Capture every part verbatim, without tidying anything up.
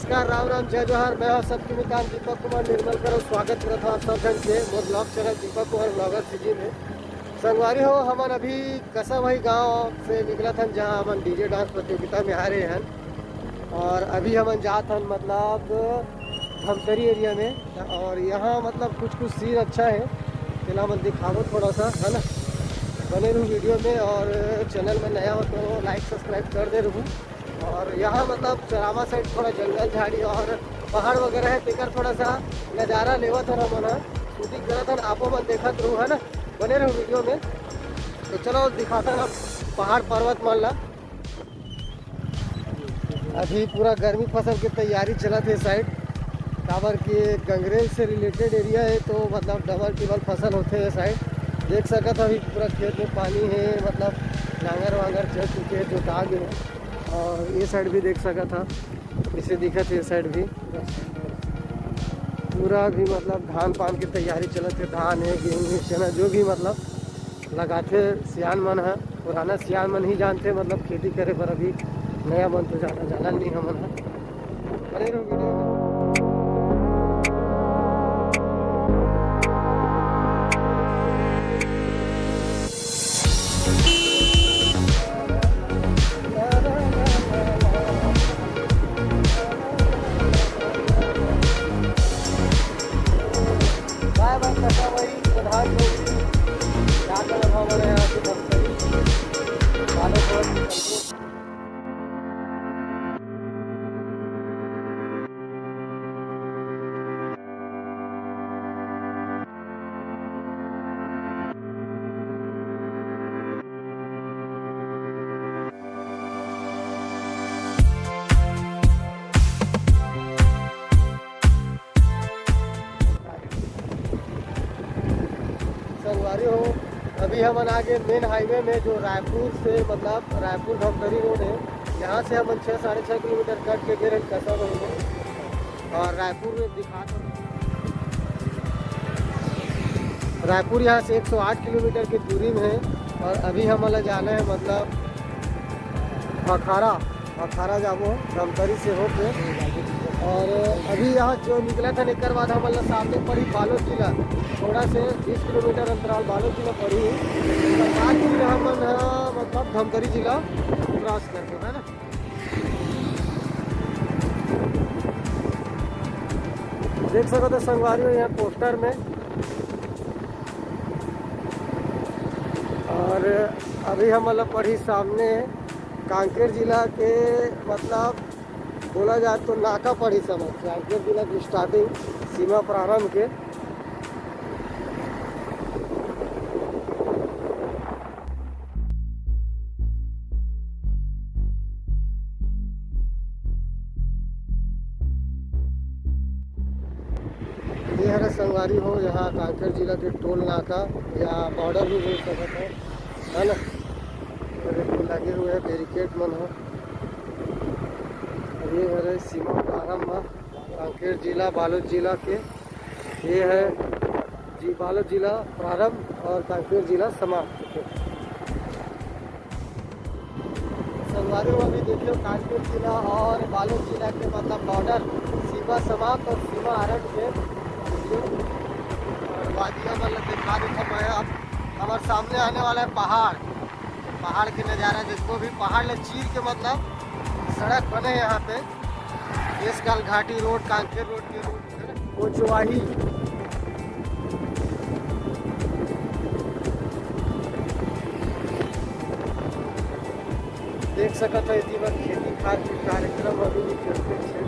नमस्कार, राम राम, जय जोहार। मैं हूं सबके मितान दीपक कुमार निर्मल करो। स्वागत करत हूं आप सब झन के मोर vlog channel Deepak Kumar vlogger CG में। संगवारी हो, हमन अभी कसाभाई गांव से निकलत हन, जहां हमन DJ dance प्रतियोगिता में आ रहे हैं। और अभी हमन जात हन, मतलब, धमतरी area में। और यहाँ, मतलब, कुछ कुछ scene अच्छा है, तेला हमन दिखाबो थोड़ा सा, है ना। बने रहू video में, और channel में नया हो तो like subscribe कर दे रहू। और यहाँ, मतलब, चरामा side थोड़ा जंगल झाड़ी और पहाड़ वगैरह है, तेकर थोड़ा सा नज़ारा लेवत हन हमन ह, shooting करत हन, आपो मन देखत रहू, है ना। बने रहू video में। तो चलो, दिखाता हूँ पहाड़ पर्वत मन ला। अभी पूरा गर्मी फसल के तैयारी चलत हे side, काबर कि गंगरेल से related area है, तो मतलब double triple फसल होथे ये side। देख सकत ह, अभी पूरा खेत में पानी है, मतलब नांगर वांगर चल चुके हैं, जोता गए हैं। और ये side भी देख सकत ह, इसे दिखत है ये side भी पूरा भी, मतलब धान पान की तैयारी चलत है। धान है, गेहूँ है, चना, जो भी, मतलब, लगाथे सियान मन ह। पुराना सियान मन ही जानथे, मतलब, खेती करे बर। अभी नया मन तो जाना, जाना नहीं हमन ह। बने रहो video में। बाय बाय, टाटा भाई, प्रधान भाई, क्या कर रहा हमारे यहाँ से बस करी। मानो बहुत संगवारी हो, अभी हमन आ गए main highway में, जो रायपुर से, मतलब रायपुर धमतरी road है। यहाँ से हमन छः साढ़े छः किलोमीटर कट के गे रहेन कसाभाई में। और रायपुर में दिखा तो, रायपुर यहाँ से एक सौ आठ किलोमीटर की दूरी में है। और अभी हमन ला जाना है, मतलब, अखाड़ा, अखाड़ा जाबो धमतरी से होके। और अभी यहाँ जो निकला था, एकर बाद हमन ला सामने पड़ी बालोद जिला, थोड़ा से बीस किलोमीटर अंतराल बालोद जिला पड़ी। ओकर बाद फिर हमन ह, मतलब, धमतरी जिला cross करबो, है ना। देख सकत हो संगवारी हो, यहाँ पोस्टर में। और अभी हमन ला पड़ी सामने कांकेर जिला के, मतलब, बोला जाए तो नाका पड़ी समझ, कांकेर जिला के starting सीमा प्रारंभ के। ये हरे संगवारी हो, यहाँ कांकेर जिला के टोल नाका या बॉर्डर भी बोल सकत हो, है ना। और ये लगे हुए हैं बैरिकेड मन हो। और ये हरे सीमा प्रारंभ म कांकेर जिला, बालोद जिला के ये है जी, बालोद जिला प्रारंभ और कांकेर जिला समाप्त। संगवारी हो, अभी देखियो, कांकेर जिला और बालोद जिला के, मतलब, बॉर्डर, सीमा समाप्त और सीमा आरंभ के। और वादिया, मतलब, दिखा देता मैं। अब हमारे सामने आने वाला है पहाड़, पहाड़ के नज़ारा देखो। भी पहाड़ ले चीर के, मतलब, सड़क बने यहाँ पे, केसकाल घाटी रोड, कांकेर रोड के रोड, कोचवाही। देख सकत हो, एती बर खेती खार के कार्यक्रम अभी भी चलते छे।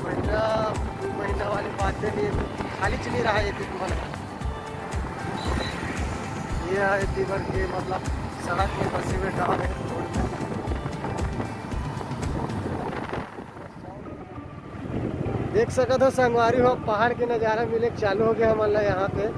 महीना, दू महीना वाली बातें नहीं, खाली चली रहा है, ये मन। ये है एती बर के, मतलब, सड़क में बसे हुए गाँव है, रोड में। देख सकत हो संगवारी हो, पहाड़ के नज़ारा मिले चालू हो गया हमन ला यहाँ पे।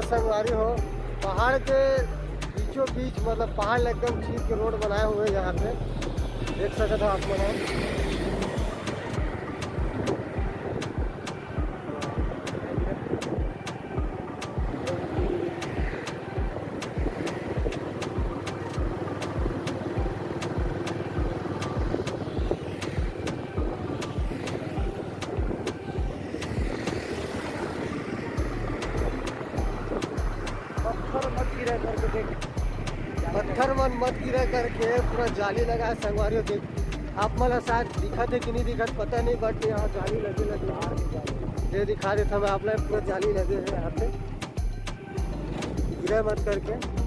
संगवारी हो, पहाड़ के बीचों बीच, मतलब, पहाड़ ल एकदम चीर के रोड बनाए हुए हे यहाँ पे, देख सकत हो आप मन ह। पत्थर मत गिरा करके देख। पत्थर मन मत गिरा करके पूरा जाली लगा हे संगवारी हो। देख, आप मन ला शायद दिखत हे कि नहीं दिखत, पता नहीं, but यहाँ जाली लगे, लगे हे। ये दिखा देता मैं आप लोग, पूरा जाली लगे हे यहाँ पे, गिरा मत करके।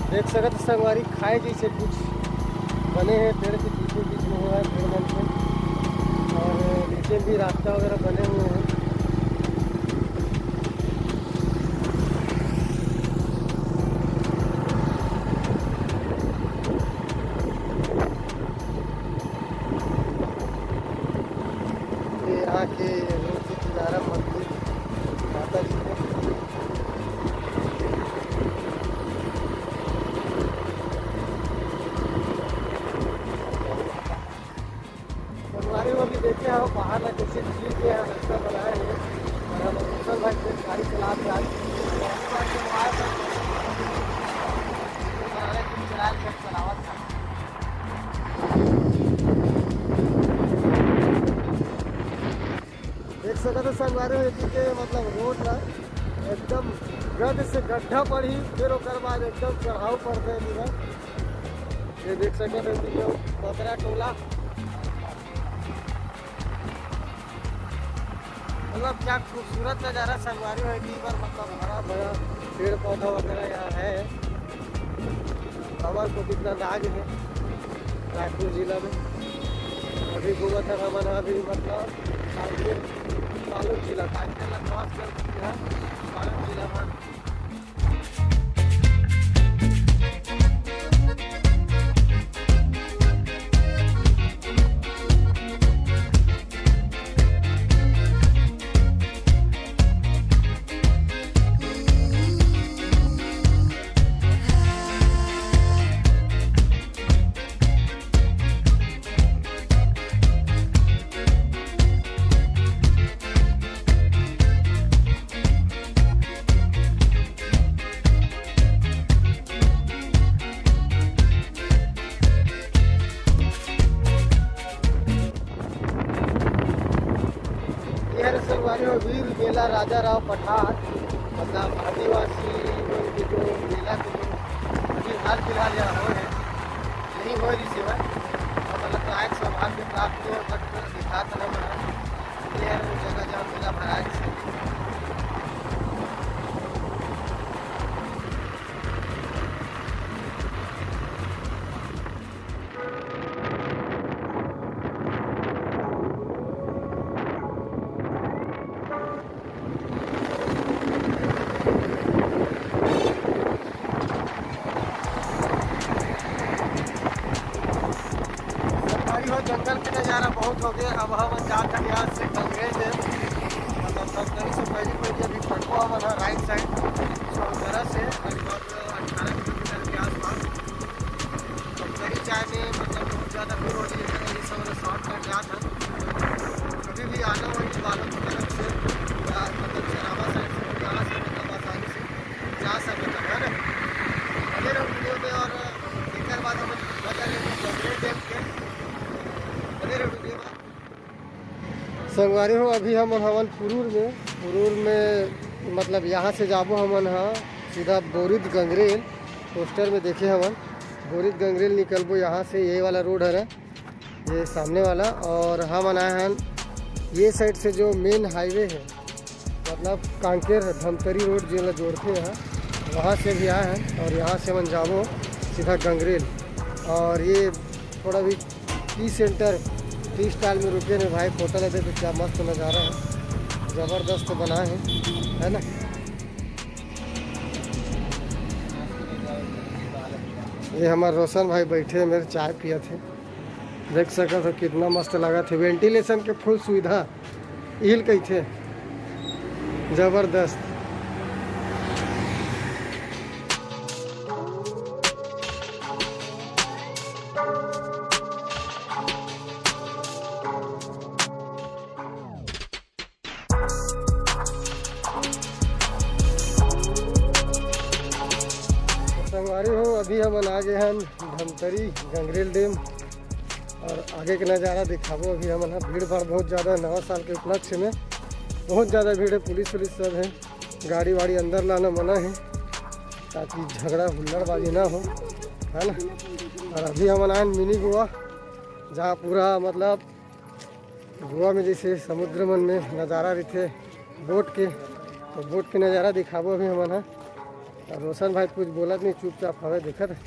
देख सकत हो संगवारी, खाए जैसे कुछ बने हे, पेड़ के बीचों बीच में हुआ हे, पेड़ मन के, और नीचे भी रास्ता वगैरह बने हुए हैं। ये यहाँ के रोड के किनारा मंदिर माता जी के। संगवारी हो, अभी देखे हो पहाड़ ला कैसे चीर के यहाँ रास्ता बनाए हे। और हम कुशल भाई से गाड़ी चला के आज चलावत था। देख सकत हो संगवारी हो, एती के मतलब रोड ला एकदम गद से गड्ढा पड़ही, फिर ओकर बाद एकदम चढ़ाव पड़थे एती ला। ये देख सकत हो एती के पतरा टोला, मतलब क्या खूबसूरत नज़ारा संगवारी हो एती बर, मतलब हरा भरा पेड़ पौधा वगैरह यहाँ है। हमर को कितना नाग है रायपुर जिला में। अभी घूमत हन हमन अभी, मतलब, कांकेर बालोद जिला, कांकेर ला cross कर चुके हैं, बालोद जिला में। ये हर संगवारी हो वीर बेला राजा राव पठार, मतलब आदिवासी मन के जो बेला के जो अभी हाल फिलहाल यहाँ होए हे, यही होए रिहिस हे, मतलब कायक सौभाग्य प्राप्त हो, but दिखात न बना। ये हर वो जगह जहाँ बेला महाराज से संगवारी हो, जंगल के नज़ारा बहुत हो गए। अब हम जात हन यहाँ से गंगरेल में, मतलब धमतरी से पहली पहली अभी पटवा हमन ह right side, सो तरह से करीब अठारह किलोमीटर के आसपास। धमतरी जाए में मतलब बहुत ज़्यादा दूर हो जाए, इस समय shortcut जात हन। कभी भी आना हो इस बालों की तरफ से या मतलब चरावा side से, यहाँ से मतलब आसानी से जा सकता है ना। बने रहो video में और एकर बाद हम मजा लेंगे जंगल डैम के। बने रहो video में। संगवारी हो, अभी हमन हवन पुरूर में। पुरूर में मतलब यहाँ से जाबो हमन ह सीधा बोरिद गंगरेल। पोस्टर में देखे हवन, बोरिद गंगरेल निकलबो यहाँ से, ये वाला रोड हरे। ये सामने वाला, और हमन आए हन ये side से जो main highway है, मतलब कांकेर धमतरी रोड जेला जोड़थे ह, वहाँ से भी आए हन और यहाँ से हमन जाबो सीधा गंगरेल। और ये थोड़ा भी टी सेंटर, टी स्टॉल में रुके हैं भाई, फोटो लेते तो क्या मस्त नज़ारा है, ज़बरदस्त बना है, है ना। ये हमारे रोशन भाई बैठे हैं, मेरे चाय पिया थे, देख सकत हो कितना मस्त लागत है, वेंटिलेशन के फुल सुविधा इल कहिथे, जबरदस्त। संगवारी हो, अभी हमन आ गए हैं धमतरी गंगरेल डैम और आगे के नज़ारा दिखाबो। अभी हमन ह भीड़ भाड़ बहुत ज़्यादा है, नवा साल के उपलक्ष्य में बहुत ज़्यादा भीड़ है, पुलिस वुलिस सब है, गाड़ी वाड़ी अंदर लाना मना है ताकि झगड़ा हुल्लड़बाजी ना हो, है ना। और अभी हमन आए मिनी गोवा, जहाँ पूरा मतलब गोवा में जैसे समुद्र मन में नज़ारा रहिथे बोट के, तो बोट के नज़ारा दिखाबो अभी हमन ह। और रोशन भाई कुछ बोलत नहीं, चुपचाप हवे देखत।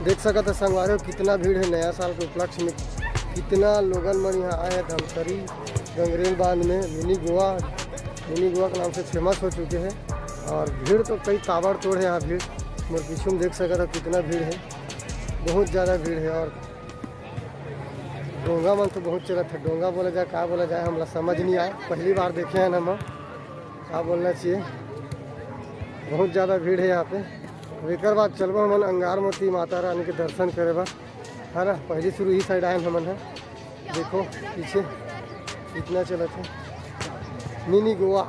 देख सकत है संगवारी हो, कितना भीड़ है नया साल के उपलक्ष्य में, कितना लोगन मन यहाँ आए हैं धमतरी गंगरेल बांध में। मिनी गोवा, मिनी गोवा के नाम से फेमस हो चुके हैं और भीड़ तो कई ताबड़तोड़ है यहाँ भीड़। मोर पीछू में देख सकत हो कितना भीड़ है, बहुत ज़्यादा भीड़ है। और डोंगा मन तो बहुत चलत है, डोंगा बोला जाए का बोला जाए हमला समझ नहीं आए, पहली बार देखे हैं हम, का बोलना चाहिए। बहुत ज़्यादा भीड़ है यहाँ पे। अब एकर बाद चलबो हमन अंगार मोती माता रानी के दर्शन करे बर, है ना। पहली शुरू ही साइड आए हमन है, देखो पीछे कितना चलत है मिनी गोवा।